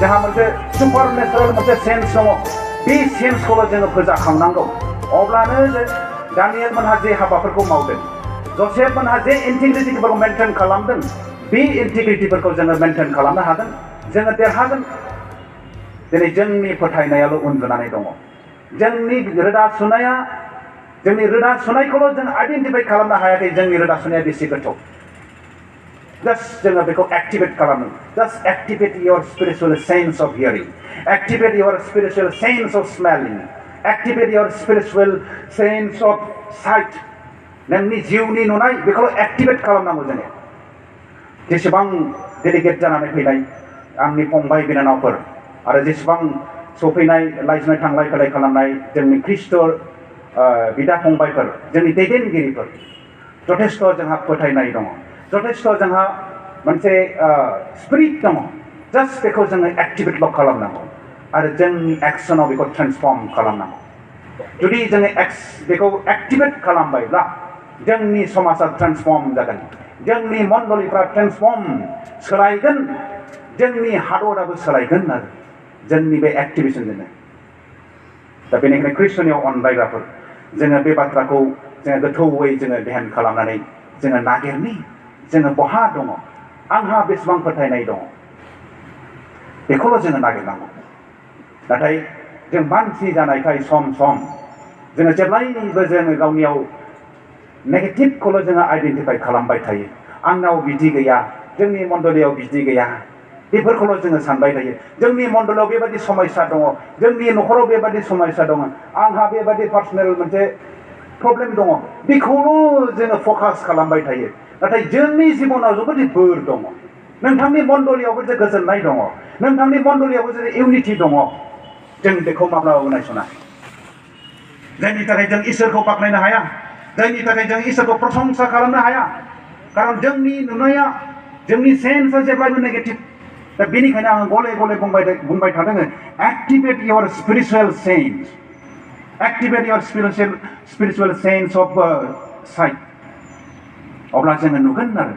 जोंहा मोनसे सुपारनेचारेल मोनसे सेन्स दङ बे सेन्सखौल' जोङो फोजाखांनांगौ अब्लानो दानियेल मोनहा जे हाबाफोरखौ मावदों जसेफ मोनहा जे इन्टिग्रिटिफोरखौ मेनटेन खालामदों बे इन्टिग्रिटिफोरखौ जोङो मेनटेन खालामनो हागोन जोङो देरहागोन दिनै जोंनि फोथायनायाल' उन्दुनानै दङ जोंनि रोदा सुनायखौल' जों आइडेन्टिफाइ खालामनो हायाखै जोंनि रोदा सुनाया बेसे गोथौ just जोङो बेखौ एक्टिभेट खालामो just activate your spiritual sense of hearing activate your spiritual sense of smelling activate your spiritual sense of sight नोंनि जिउनि नुनाय बेखौ एक्टिभेट खालामनांगौ जोङो जेसेबां डेलिगेट जानानै फैनाय आंनि फंबाय बिनानावफोर आरो जेसेबां सफैनाय लाइजनाय थांलाय फैलाय खालामनाय जोंनि ख्रिस्ट बिदा फंबायफोर जोंनि दैदेनगिरिफोर जथेस्थ' जोंहा फोथायनाय दङ जथेस्थ' जोंहा मोनसे स्पिरिट दङ जास्ट बेखौ जोङो एक्टिभेटल' खालामनांगौ आरो जोंनि एक्सनाव बेखौ ट्रेन्सफर्म खालामनांगौ जुदि जोङो बेखौ एक्टिभेट खालामबायब्ला जोंनि समाजा ट्रेन्सफर्म जागोन जोंनि मण्डलिफ्रा ट्रेन्सफर्म सोलायगोन जोंनि हादराबो सोलायगोन आरो जोंनि बे एक्टिभेसनजोंनो दा बेनिखायनो ख्रिस्टनियाव अनलायग्राफोर जोङो बे बाथ्राखौ जोङो गोथौयै जोङो ध्यान खालामनानै जोङो नागिरनि जोङो बहा दङ आंहा बेसेबां फोथायनाय दङ बेखौल' जोङो नागिरनांगौ नाथाय जों मानसि जानायखाय सम सम जोङो जेब्लायबो जोङो गावनियाव नेगेटिभखौल' जोङो आइडेन्टिफाइ खालामबाय थायो आंनाव बिदि गैया जोंनि मण्डलियाव बिदि गैया बेफोरखौल' जोङो सानबाय थायो जोंनि मण्डलाव बेबायदि समस्या दङ जोंनि न'खराव बेबायदि समस्या दङ आंहा बेबायदि पार्सनेल मोनसे प्रब्लेम दङ बेखौल' जोङो फकास खालामबाय थायो नाथाय जोंनि जिबनाव जोबोद बोर दङ नोंथांनि मण्डलियावबो जे गोजोननाय दङ नोंथांनि मण्डलियावबो जे इउनिटि दङ जों बेखौ माब्लाबाबो नायस'ना जायनि थाखाय जों इसोरखौ बाख्नायनो हाया जायनि थाखाय जों इसोरखौ प्रशंसा खालामनो हाया खारन जोंनि नुनाया जोंनि सेन्सआ जेब्लाबो नेगेटिभ दा बेनिखायनो आङो गले गले बुंबाय थादों activate your spiritual sense activate your spiritual sense of sight अब्ला जोङो नुगोन आरो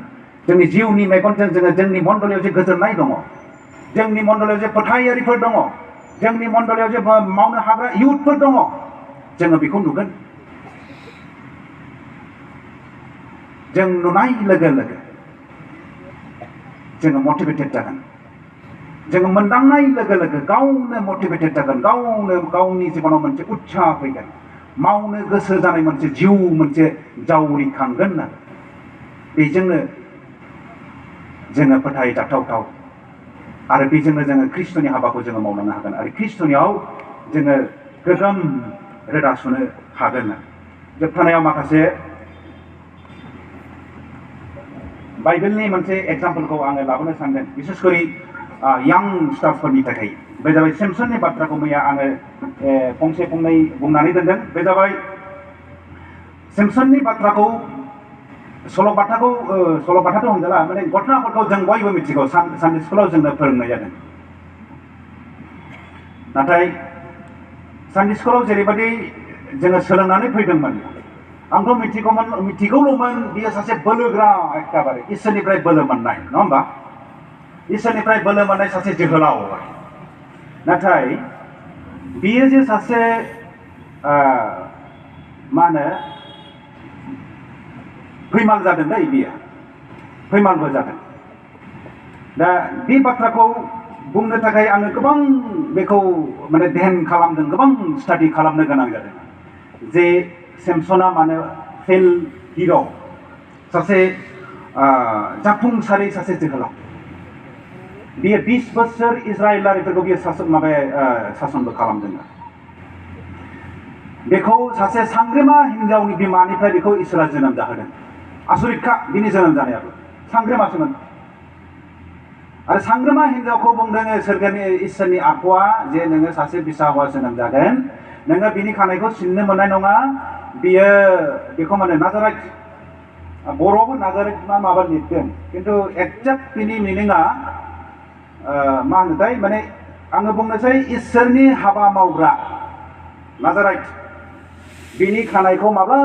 जोंनि जिउनि मेगनजों जोङो जोंनि मण्डलियाव जे गोजोननाय दङ जोंनि मण्डलियाव जे फोथायारिफोर दङ जोंनि मण्डलियाव जे मावनो हाग्रा इयुथफोर दङ जोङो बेखौ नुगोन जों नुनाय लोगो लोगो जोङो मटिभेटेड जागोन जोङो मोनदांनाय लोगो लोगो गावनो मटिभेटेड जागोन गावनो गावनि जिबनाव मोनसे उत्साह फैगोन मावनो गोसो जानाय मोनसे जिउ मोनसे जावरिखांगोन आरो बेजोंनो जोङो फोथायजाथावथाव आरो बेजोंनो जोङो ख्रिस्ट'नि हाबाखौ जोङो मावलांनो हागोन आरो ख्रिस्ट'नियाव जोङो गोगोम रोदा सुनो हागोन जोबथानायाव माखासे बाइबेलनि मोनसे एग्जाम्पलखौ आङो लाबोनो सानदों बिसेसकरि यां स्टार्सफोरनि थाखाय बे जाबाय सेमसननि बाथ्राखौ मैया आङो फंसे फंनै बुंनानै दोनदों बे जाबाय सेमसननि बाथ्राखौ सल'बाथाथ' होनजाला माने घटनाफोरखौ जों बयबो मिथिगौ सानडे स्कुलाव जोंनो फोरोंनाय जादों नाथाय सानडे स्कुलाव जेरैबायदि जोङो सोलोंनानै फैदोंमोन आंथ' मिथिगौल'मोन बियो सासे बोलोग्रा एखेबारे इसोरनिफ्राय बोलो मोननाय नङा होमबा इसोरनिफ्राय बोलो मोननाय सासे जोहोलाव नाथाय बियो जे सासे मा होनो फैमाल जादों दै बियो फैमालबो जादों दा बे बाथ्राखौ बुंनो थाखाय आङो गोबां बेखौ माने ध्यान खालामदों गोबां स्टाडि खालामनो गोनां जादों जे सेमसना मानो फेल हिर' सासे जाफुंसारै सासे जोहोलाव बियो 20 बोसोर इजराइलारिफोरखौ बियो सासनबो खालामदों बेखौ सासे सांग्रेमा हिनजावनि बिमानिफ्राय बेखौ इसोरा जोनोम जाहोदों आसरितखा बिनि जोनोम जानायाबो सांग्रेमासोमोन आरो सांग्रेमा हिनजावखौ बुंदों सोरगोनि इसोरनि आखुआ जे नोङो सासे बिसा हौवा जोनोम जागोन नोङो बिनि खानायखौ सिननो मोननाय नङा बियो बेखौ माने नाजाराइट बर'आवबो नाजाराइट माबा लिरदों खिन्थु एक्जेक्ट बिनि मिनिङा मा होनोथाय माने आङो बुंनोसै इसोरनि हाबा मावग्रा नाजाराइट बिनि खानायखौ माब्ला